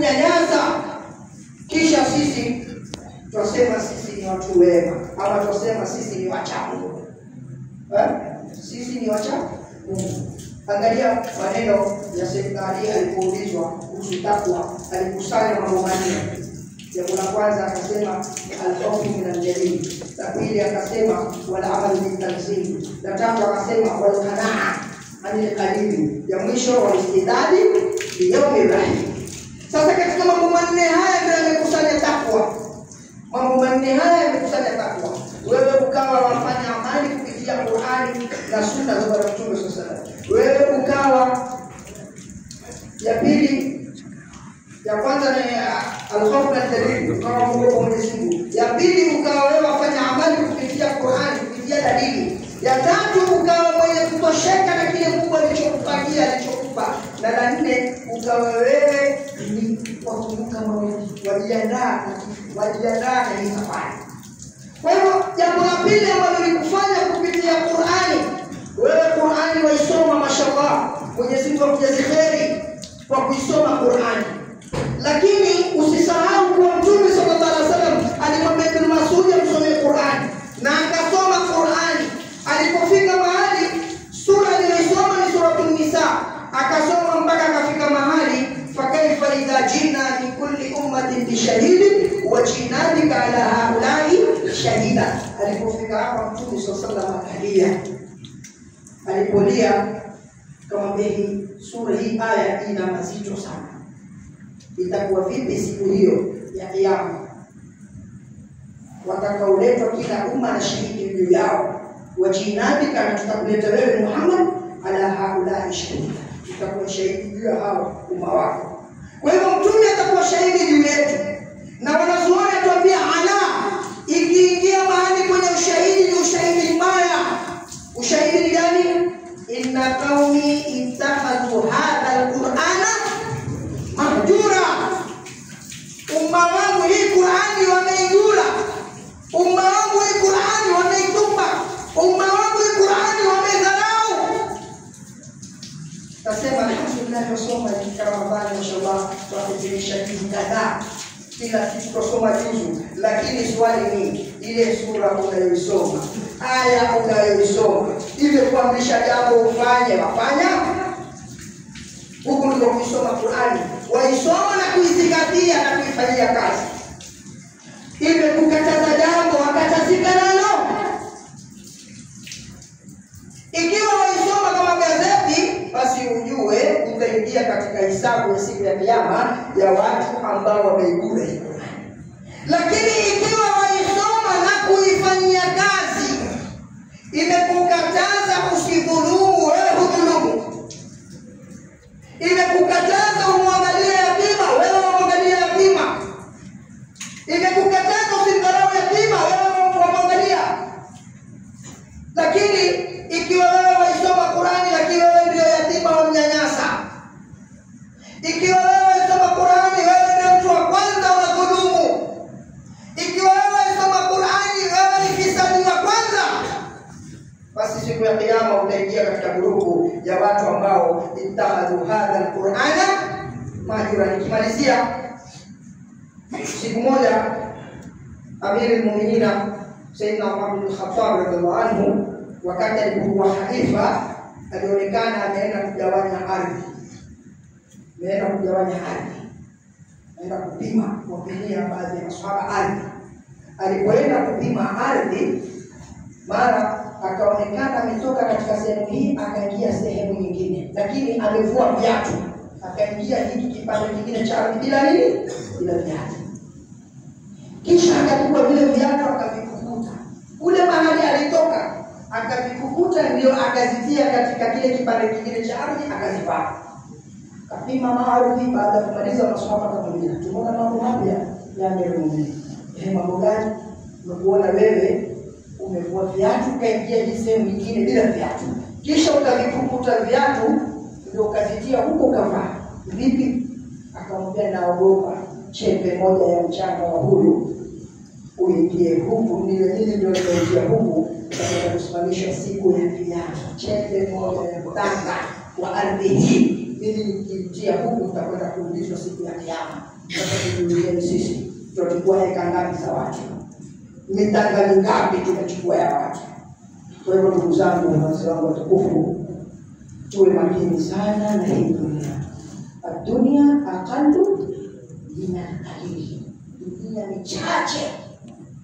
Kunyanyasa. Kisha sisi twasema sisi ni watu wema, ama twasema sisi ni wacha Mungu. Sisi ni wacha Mungu. Angalia maneno ya Sayyidina Ali alipoulizwa kuhusu takwa, alikusanya mambo manne. Jambo la kwanza akasema al-khawfu min al-jalil, la pili akasema wal amal bil tanzil, la tatu akasema wal qanaa anil qalil, ya mwisho wal istidadi li yawmi rahim. Sasa katika mambo manne haya ndio yamekusanya takwa. Mambo manne haya yamekusanya takwa. Wewe ukawa wafanya amali kupitia Qur'ani na sunna za Bwana Mtume sallallahu alaihi wasallam. Wewe ukawa ya pili, ya kwanza ni al-khawf min al-jalil, ukawa muogopa Mwenyezi Mungu. Ya pili ukawa wewe wafanya amali kupitia Qur'ani, kupitia dalili. Ya tatu ukawa mwenye kutosheka na kile Mungu alichokupangia, alichokupa. Na la nne ukawa wewe ni wakumbuka mauti, wajiandaa na hii safari. Kwa hivyo jambo la pili ambalo ni kufanya kupitia Qur'ani, wewe Qur'ani waisoma mashallah, Mwenyezi Mungu akujaze kheri kwa kuisoma Qur'ani. Lakini usisahau kuwa Mtume sallallahu alaihi wasallam alimwambia Ibn Mas'ud amsomee Qur'ani, na akasoma Qur'ani. Alipofika mahali sura aliyoisoma ni suratul Nisa, akasoma mpaka akafika mahali fakaifa idha jina min kulli ummatin bi shahidin wa jina bika ala haulai shahida. Alipofika hapa Mtume sallallahu alaihi wasallam akalia. Alipolia akamwambia, hii sura, hii aya ina mazito sana. Itakuwa vipi siku hiyo ya kiyama watakaoletwa kila umma na shahidi juu yao? Wajinabika, na tutakuleta wewe Muhammad ala haulai shahida, utakuwa shahidi juu ya hao umma wako. Kwa hivyo Mtume atakuwa shahidi juu yetu. Na wanazuoni atuambia ala ikiingia mahali kwenye ushahidi ni ushahidi mbaya. Ushahidi gani? Inna qaumi ittakhadhu hadha alqur'ana mahjura. Umma wangu hii Qur'ani wameigura, umma wangu hii Qur'ani wameitupa, umma wangu hii Qur'ani wameidharau. Tasema alhamdulillah, tusoma katika Ramadhani mashallah, tunafikirisha juzu kadhaa, kila siku tusoma juzu. Lakini swali ni ile sura unayoisoma, aya unayoisoma, ile kuamrisha jambo ufanye, wafanya? Huku ndiko kuisoma Qur'ani, waisoma na kuizingatia na kuifanyia kazi. Ile kukataza jambo wakatazika nalo. Ikiwa waisoma kama gazeti, basi ujue utaingia katika hisabu ya siku ya kiyama ya watu ambao wameigura hii Qur'ani. Lakini ikiwa waisoma na kuifanyia kazi, imekukataza usidhulumu, wewe hudhulumu. Imekukataza umwangalie yatima, wewe umwangalie yatima. Imekukataza usimdharau yatima, wewe umwangalia. Lakini ikiwa wewe waisoma Qur'ani lakini wewe ndio yatima wamnyanyasa, ikiwa wewe waisoma Qur'ani wewe ndio mtu wa kwanza unadhulumu, ikiwa wewe waisoma Qur'ani wewe ni fisadi wa kwanza, basi siku ya kiyama utaingia katika grupu ya watu ambao ittakhadhu hadha alqur'ana mahjura. Nikimalizia, siku moja Amiri al-Mu'minina Sayyidina Umar bin Khattab radhiallahu anhu, wakati alipokuwa khalifa, alionekana ameenda kugawanya ardhi, ameenda kupima, kuwapimia baadhi ya maswahaba ardhi. Alipoenda kupima ardhi, mara akaonekana ametoka katika sehemu hii akaingia sehemu nyingine, lakini amevua viatu, akaingia hiki kipande kingine cha ardhi bila nini? Bila viatu. Kisha akachukua vile viatu akavikukuta kule mahali alitoka, akavikukuta ndio akazitia katika kile kipande kingine cha ardhi akazivaa. Kapima maardhi. Baada ya kumaliza maswahaba akamwambia, tumeona mambo mapya ya Amirul. Mambo gani? Nimekuona wewe umevua viatu ukaingia hii sehemu nyingine bila viatu, kisha ukavikukuta viatu ndio ukazitia huko ukavaa. Vipi? Akamwambia, naogopa chembe moja ya mchanga wa huyu uingie huku, ndio nini ndio itaingia huku, utakwenda kusimamisha siku ya kiyama. Chembe moja ya mchanga wa ardhi hii Mimi nikitia huku nitakwenda kuulizwa siku ya Kiyama. Sasa tujiulizeni sisi, tutachukua heka ngapi za watu? Mitanga mingapi tunachukua ya watu? Kwa hivyo ndugu zangu, wazee wangu watukufu, tuwe makini sana na hii dunia. Dunia aqallu min al-qalil, dunia ni chache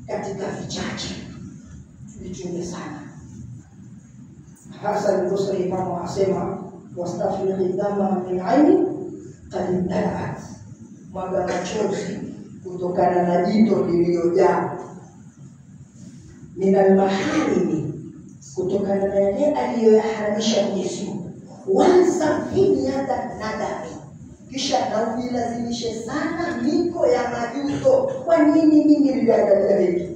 katika vichache, tuichunge sana. Hasan al-Basri imamu asema, wastafrighi dama min aini qad imtalaat, mwaga machozi kutokana na jito lililojaa, min al-maharimi, kutokana na yale aliyoyaharamisha Mwenyezi Mungu, wansafini hata nadami, kisha na ujilazimishe sana miko ya majuto. Kwa nini mimi niliangalia hiki?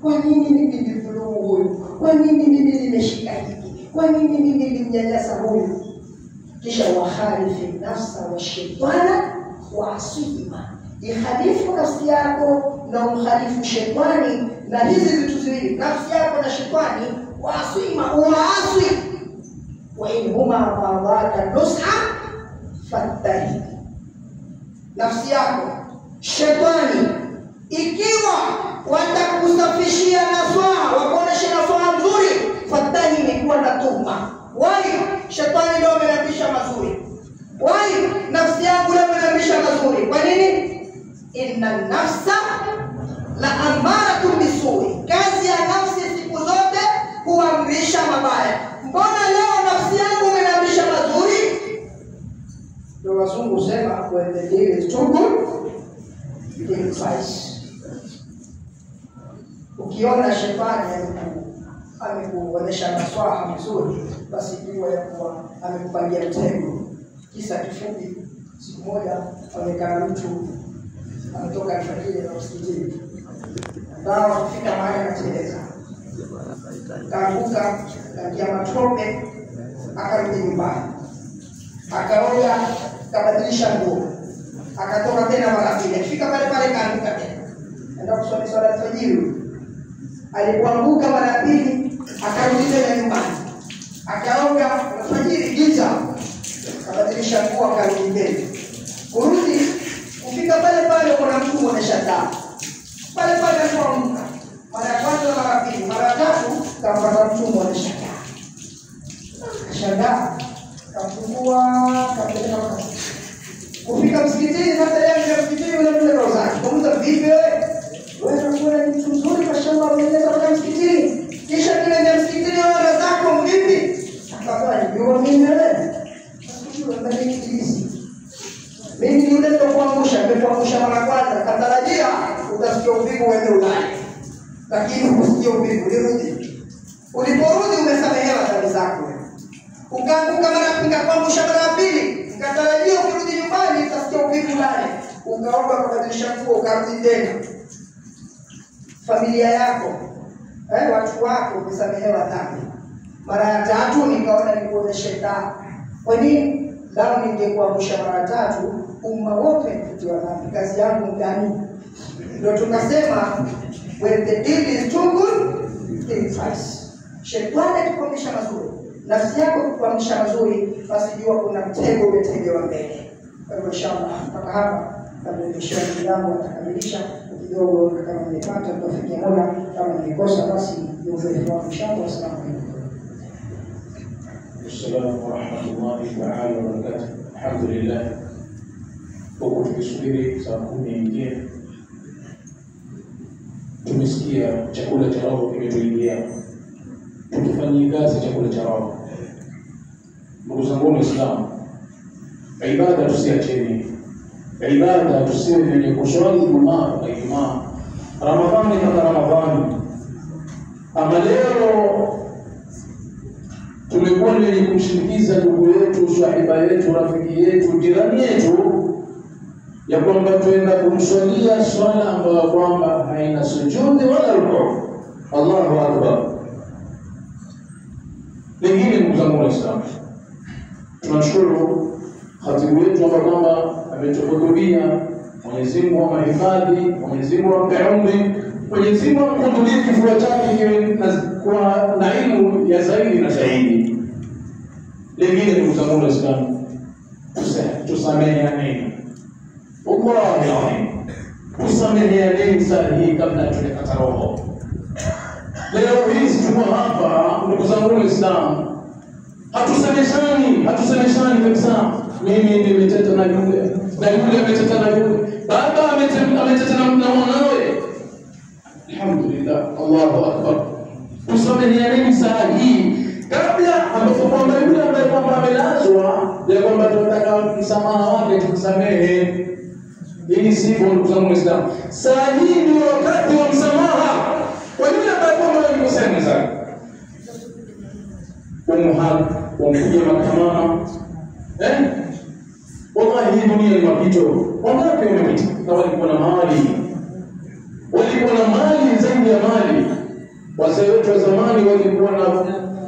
Kwa nini mimi nilidhulumu huyu? Kwa nini mimi nimeshika hiki? Kwa nini mimi nilimnyanyasa huyu? Kisha wakhalifi nafsa wa shaitana waasihima, ikhalifu nafsi yako na umkhalifu shetani. Na hizi vitu viwili, nafsi yako na shetani, waasihima, uwaasi. Wa in huma fadaka nusha fattahi, nafsi yako shetani ikiwa watakusafishia naswaha, wakuoneshe naswaha nzuri, fattahi, imekuwa na tuhma. Wai shetani ndio amenambisha mazuri, wai nafsi yangu ndio amenambisha mazuri. Kwa nini? Inna nafsa la amaratu bisui, kazi ya nafsi siku zote huamrisha mabaya. Mbona leo nafsi yangu imenambisha mazuri? Ndio wazungu sema, when the deal is too good, think twice. Ukiona shetani amekuonesha maswaha mzuri, basi jua ya kuwa amekupangia mtego. Kisa kifupi, siku moja amekaa mtu ametoka alfajiri na msikitini, ambao kufika mahali akateleza, kaanguka, kaingia matope, akarudi nyumbani, akaoga, kabadilisha nguo, akatoka tena mara pili, akifika pale pale kaanguka tena, enda kuswali swala alfajiri. Alipoanguka mara pili, akarudi tena nyumbani, akaoga alfajiri, giza, akabadilisha nguo, akarudi tena. Kurudi kufika pale pale, kuna mtu muonesha taa pale pale, alipoamka mara ya kwanza, mara pili, mara tatu, kampata mtu muonesha taa, akashangaa, kafungua, kapeleka kufika msikitini. Sasa yeye ndio msikitini, yule mtu roho zake kamuuliza, vipi wewe? Wewe unakuwa ni mtu mzuri, mashallah, unaeleza mpaka msikitini, kisha tunaenda msikitini, wewe zako vipi? Akaambia, ndio mimi wewe, sikujua mbele ibilisi mimi ni yule nilikuangusha, nimekuangusha mara kwanza, katarajia utasikia uvivu uende ulale, lakini hukusikia uvivu, ulirudi. Uliporudi umesamehewa dhambi zako. Ukaanguka mara, nikakuangusha mara pili, nikatarajia ukirudi nyumbani utasikia uvivu ulale, ukaomba kubadilisha nguo, ukarudi tena. Familia yako, watu wako umesamehewa dhambi. Mara ya tatu nikaona nikuoneshe taa. Kwa nini? Lao ningekuangusha mara tatu, umma wote mfutiwa dhambi. Kazi yangu gani? Ndio tukasema when the deal is too good, think twice. Shetani akikuamrisha mazuri, nafsi yako kukuamrisha mazuri, basi jua kuna mtego umetegewa mbele. Kwa hivyo inshallah mpaka hapa ndio yangu atakamilisha kidogo, kama nimepata tutafikia Mola, kama nimekosa basi ni udhaifu wangu inshallah. Asalamu alaykum. Assalamu warahmatullahi taala wabarakatuh. Alhamdulillah, huku tukisubiri saa 10 ingie, tumesikia chakula cha roho kimetuingia, tukifanyia kazi chakula cha roho. Ndugu zangu Waislamu, ibada tusiacheni, ibada tusiwe wenye kuswali Ijumaa kwa Ijumaa, Ramadhani kama Ramadhani. Ama leo tumekuwa ni wenye kumshinikiza ndugu yetu, swahiba yetu, rafiki yetu, jirani yetu, ya kwamba tuenda kumswalia swala ambayo kwamba haina sujudi wala rukuu. Allahu akbar. Lingine ndugu zangu Waislamu, tunashukuru khatibu wetu ambaye kwamba ametuhudhuria. Mwenyezi Mungu amhifadhi, Mwenyezi Mungu ampe umri, Mwenyezi Mungu amkundulie kifua chake kiwe kwa naimu ya zaidi na zaidi. Lingine ndugu zangu Waislamu, Tusameheaneni, wallahi alazim, tusameheaneni saa hii kabla hatujakata roho. Leo hii tuko hapa, ndugu zangu Waislamu, hatusemeshani kabisa. Mimi nimeteta na yule, na yule ameteta na yule, baba ameteta na mwanawe. Alhamdulillah, Allahu akbar. Tusameheaneni saa hii kabla ambapo kwamba yule ambaye kwamba amelazwa ya kwamba tunataka msamaha wake tumsamehe. Hii sivyo, ndugu zangu Waislamu. Saa hii ni wakati wa msamaha kwa yule ambaye kwamba alikosea mwenzake. Umuhal wamkuja mahakamani, wallahi hii dunia ni mapito. Wangapi wamepita na walikuwa na mali, walikuwa na mali zaidi ya mali. Wazee wetu wa zamani walikuwa na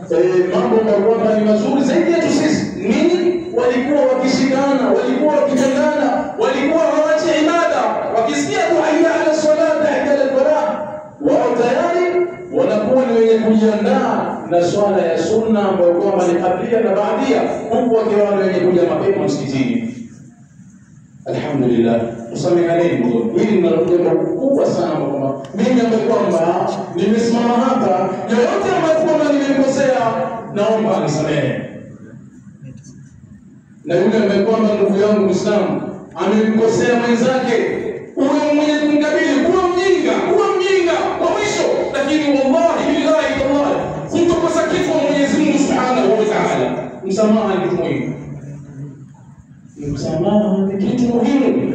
mambo ambayo ni mazuri zaidi yetu sisi. Nini? Walikuwa wakishikana, walikuwa wakitengana, walikuwa hawachi ibada. Wakisikia tu hayya ala salat, hayya ala falah, wao tayari wanakuwa ni wenye kujiandaa na swala ya sunna ambayo kwamba ni kablia na baadia, huku wakiwa ni wenye kuja mapema msikitini. Alhamdulillah, tusameheaneni. Hili ni jambo kubwa sana kwamba mimi ambaye kwamba nimesimama hapa, yoyote ambaye kwamba nimemkosea naomba anisamehe. Na yule ambaye kwamba ndugu yangu Muislamu amemkosea mwenzake, uwe mwenye kumkabili, kuwa mjinga kwa mwisho, lakini wallahi billahi tallahi hutokosa kitu kwa Mwenyezi Mungu Subhanahu wa Ta'ala. Msamaha ni kitu muhimu. Msamaha ni kitu muhimu.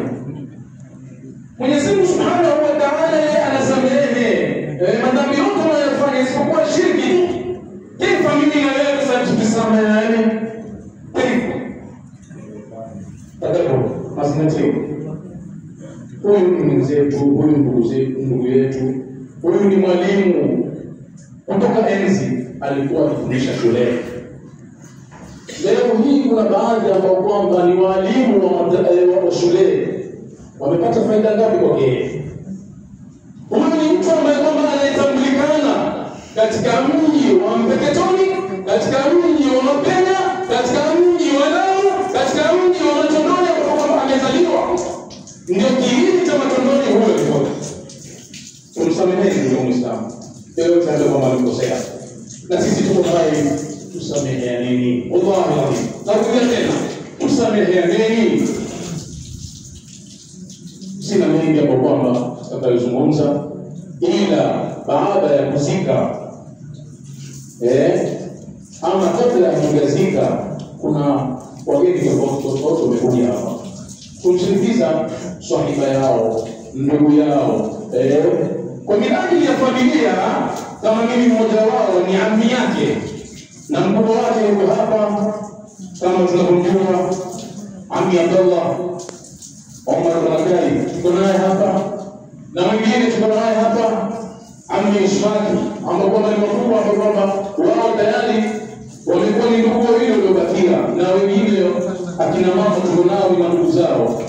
Mwenyezi Mungu Subhanahu wa Ta'ala yeye anasamehe madhambi yote unayofanya isipokuwa shirki tu. Kaifa mimi na wewe sasa tukisameheane? Kaifa? Tadabbur, mazingatio. Huyu ni mwenzetu, huyu ndugu yetu, huyu ni mwalimu kutoka enzi alikuwa akifundisha shule. Leo hii kuna baadhi ambao kwamba ni walimu wa shule wamepata faida ngapi kwake? Huyu ni mtu ambaye kwamba anayetambulikana katika mji wa Mpeketoni, katika mji wa Mapenya, katika mji wa Lamu, katika mji wa Matondoni ambapo kwamba amezaliwa. Ndio kiini cha Matondoni huyo alikuwa. Tumsameheni ndugu Muislamu yeyote ambaye kwamba alikosea, na sisi tuko hai, tusameheaneni. Wallahi alazim, narudia tena, tusameheaneni. Sina mengi hapo kwamba tutakayozungumza, ila baada ya kuzika ama kabla ya kuzika, kuna wageni tofauti tofauti wamekuja hapa kumsindikiza swahiba yao, ndugu yao, kwa minajili ya familia. Kama mimi mmoja wao ni ammi yake na mkubwa wake yuko hapa, kama tunavyomjua ammi Abdullah Omar Rakai, tuko naye hapa, na mwingine tuko naye hapa ammi Ishfaki, ambao kwamba ni wakubwa, ambao kwamba wao tayari walikuwa ni ndugu wawili waliobakia, na wengine akina mama tuko nao ni ndugu zao.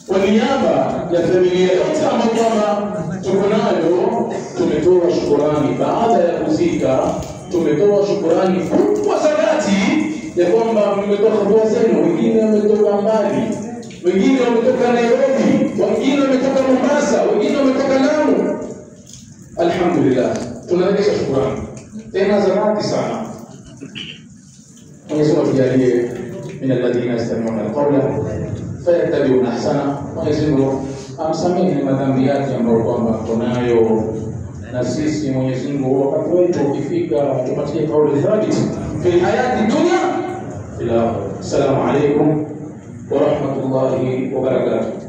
Kwa niaba ya familia yote ambayo kwamba tuko nayo, tumetoa shukurani baada ya kuzika, tumetoa shukurani kubwa za dhati ya kwamba mmetoka hatua zenu. Wengine wametoka mbali, wengine wametoka Nairobi, wengine wametoka Mombasa, wengine wametoka Lamu. Alhamdulillah, tunarejesha shukurani tena za dhati sana. Mwenyezi Mungu atujalie min alladhina yastami'una alqawla fayattabi'una ahsana. Mwenyezi Mungu amsamehe madhambi yake ambayo kwamba tunayo, na sisi Mwenyezi Mungu wakati wetu ukifika tupatie kauli thabiti fi hayati dunya fil akhirah. Assalamu alaykum wa rahmatullahi wa barakatuh.